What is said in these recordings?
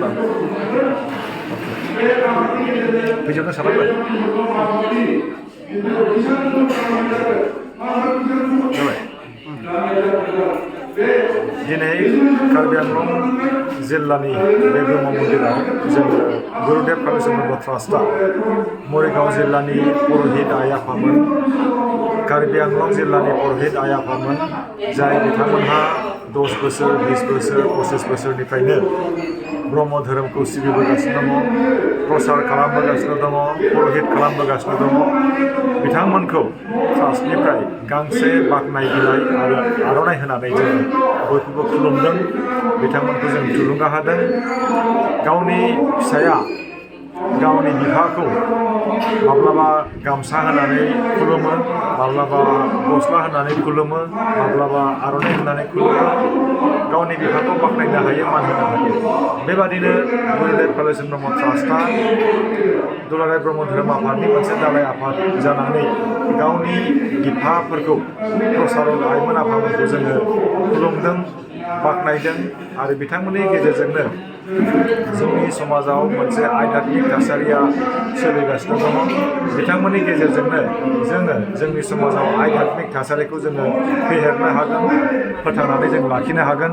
Bang. Videonya siapa gue? Diनै Karbi Anglong जिल्लानि बे ब्रह्म मन्दिराव जोङो गुरुदेव कालिचरण ब्रह्म ट्रास्टआ मरिगाव जिल्लानि पुरहित आइ आफामोन कार्बि आंलं जिल्लानि पुरहित आइ आफामोन जाय बिथांमोनहा 10 बोसोर 20 बोसोर 25 बोसोरनिफ्रायनो ब्रह्म धोरोमखौ सिबिबोगासिनो दङ प्रसार खालामबोगासिनो दङ पुरहित खालामबोगासिनो दङ बिथांमोनखौ ट्रास्टनिफ्राय गांसे बाख्नाय बिलाइ आरो आर'नाइ होनानै जों बयखौबो खुलुमदों बिथांमोनखौ जों थुलुंगा होदों गावनि फिसाया गावनि बिफाखौ माब्लाबा गामसा होनानै खुलुमो माब्लाबा गस्ला होनानै खुलुमो माब्लाबा आर'नाइ होनानै खुलुमो गावनि बिफाखौ बाख्नायनो हायो मान होनो हायो बेबादिनो गुरुदेव कालिचरण ब्रह्म ट्रास्टआ दुलाराय ब्रह्म धोरोम आफादनि मोनसे दालाय आफाद जानानै गावनि बिफाफोरखौ प्रसारक आइमोन आफामोनखौ जोङो खुलुमदों बाख्नायदों आरो बिथांमोननि गेजेरजोंनो जोंनि समाजाव मोनसे आध्यात्मिक थासारिया सोलिगासिनो दङ बिथांमोननि गेजेरजोंनो जोङो जोंनि समाजाव आध्यात्मिक थासारिखौ जोङो फेहेरनो हागोन फोथांनानै जों लाखिनो हागोन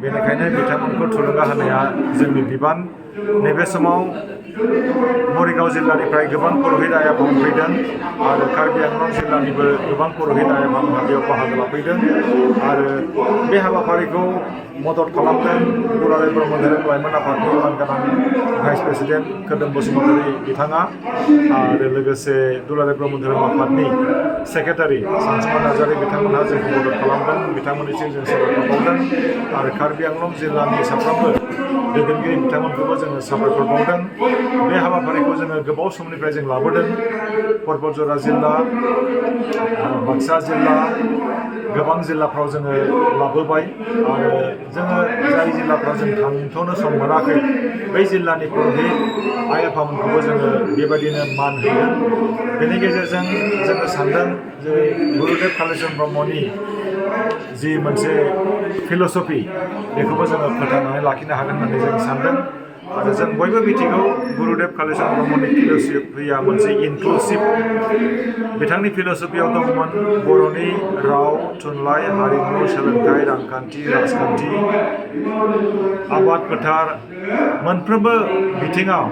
बेनिखायनो बिथांमोनखौ थुलुंगा होनाया जोंनि बिबान नैबे समाव मरिगाव जिल्लानिफ्राय गोबां पुरहित आइ आफामोन फैदों आरो कार्बि आंलं जिल्लानिबो गोबां पुरहित आइ आफामोनहा बेयाव बाहागो लाफैदों आरो बे हाबाफारिखौ मदद खालामदों दुलाराय ब्रह्म धोरोम लाइमोन आफादनि मानगोनां भाइस प्रेसिडेन्ट खोदोम बसुमतारी बिथाङा आरो लोगोसे दुलाराय ब्रह्म धोरोम आफादनि सेक्रेटारि सानसुमा नार्जारी बिथांमोनहा जोंखौ मदद खालामदों बिथांमोननिसिम जों साबायखर बावदों आरो कार्बि आंलं जिल्लानि साफ्रोमबो दैदेनगिरि बिथांमोनखौबो जोङो साबायखर बावदों बे हाबाफारिखौ जोङो गोबाव समनिफ्राय जों लाबोदों परबतजरा जिल्ला बाक्सा जिल्ला गोबां जिल्लाफ्राव जोङो लाबोबाय आरो जोङो जाय जिल्लाफ्राव जों थांथ'नो सम मोनाखै बै जिल्लानि पुरहित आइ आफामोनखौबो जोङो बेबायदिनो मान होगोन बेनि गेजेरजों जोङो सानदों जे गुरुदेव कालिचरण ब्रह्मनि जि मोनसे फिल'सफि बेखौबो जोङो फोथांनानै लाखिनो हागोन होननानै जों सानदों आरो जों बयबो मिथिगौ गुरुदेव कालिचरण ब्रह्मनि फिल'सफिया मोनसे इनक्लुसिभ बिथांनि फिल'सफियाव दंमोन बर'नि राव थुनलाइ हारिमु सोलोंथाइ रांखान्थि राजखान्थि आबाद फोथार मोनफ्रोमबो बिथिङाव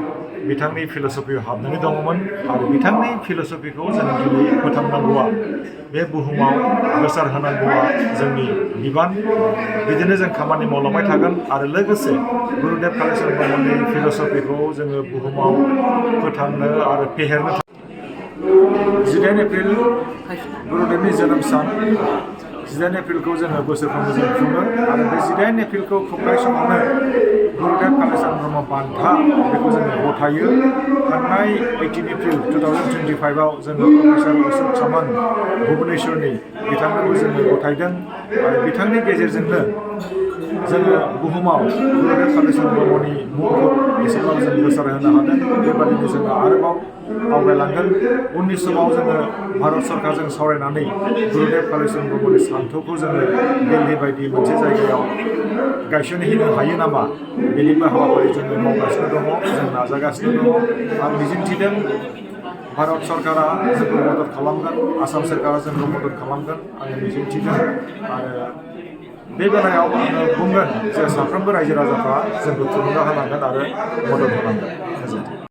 बिथांनि फिल'सफियाव हाबनानै दङमोन आरो बिथांनि फिल'सफिखौ जों दिनै फोथांनांगौआ बे बुहुमाव गोसार होनांगौआ जोंनि बिबान बिदिनो जों खामानि मावलांबाय थागोन आरो लोगोसे गुरुदेव कालिचरण ब्रह्मनि फिल'सफिखौ जोङो बुहुमाव फोथांनो आरो फेहेरनो 19 एप्रिल गुरुदेवनि जोनोम सान 19 एप्रिलखौ जोङो बोसोरफ्रोमबो जों खुङो आरो बे 19 एप्रिलखौ खुंनाय समावनो गुरुदेव कालिचरण ब्रह्म बान्था बेखौ जोङो गथायो थांनाय 18 एप्रिल 2025 आव जोङो प्रफेसर अशोक चमन भुबनेश्वरनि बिथांखौ जोङो गथायदों आरो बिथांनि गेजेरजोंनो जोङो बुहुमाव गुरुदेव कालिचरण ब्रह्मनि मुंखौ एसेबां जों गोसारहोनो हादों बेबादिनो जोङो आरोबाव आवगायलांगोन उननि समाव जोङो भारत सरकारजों सावरायनानै गुरुदेव कालिचरण ब्रह्मनि सान्थौखौ जोङो दिल्ली बायदि मोनसे जायगायाव गायसनहैनो हायो नामा बेनिबो हाबाफारि जोङो मावगासिनो दङ जों नाजागासिनो दङ आं मिजिंथिदों भारत सरकारा जोंखौ मदद खालामगोन आसाम सरकारा जोंखौ मदद खालामगोन आङो मिजिंथिदों आरो बे बेलायाव आङो बुंगोन जे साफ्रोमबो रायजो राजाफ्रा जोंखौ थुलुंगा होनांगोन आरो मदद होनांगोन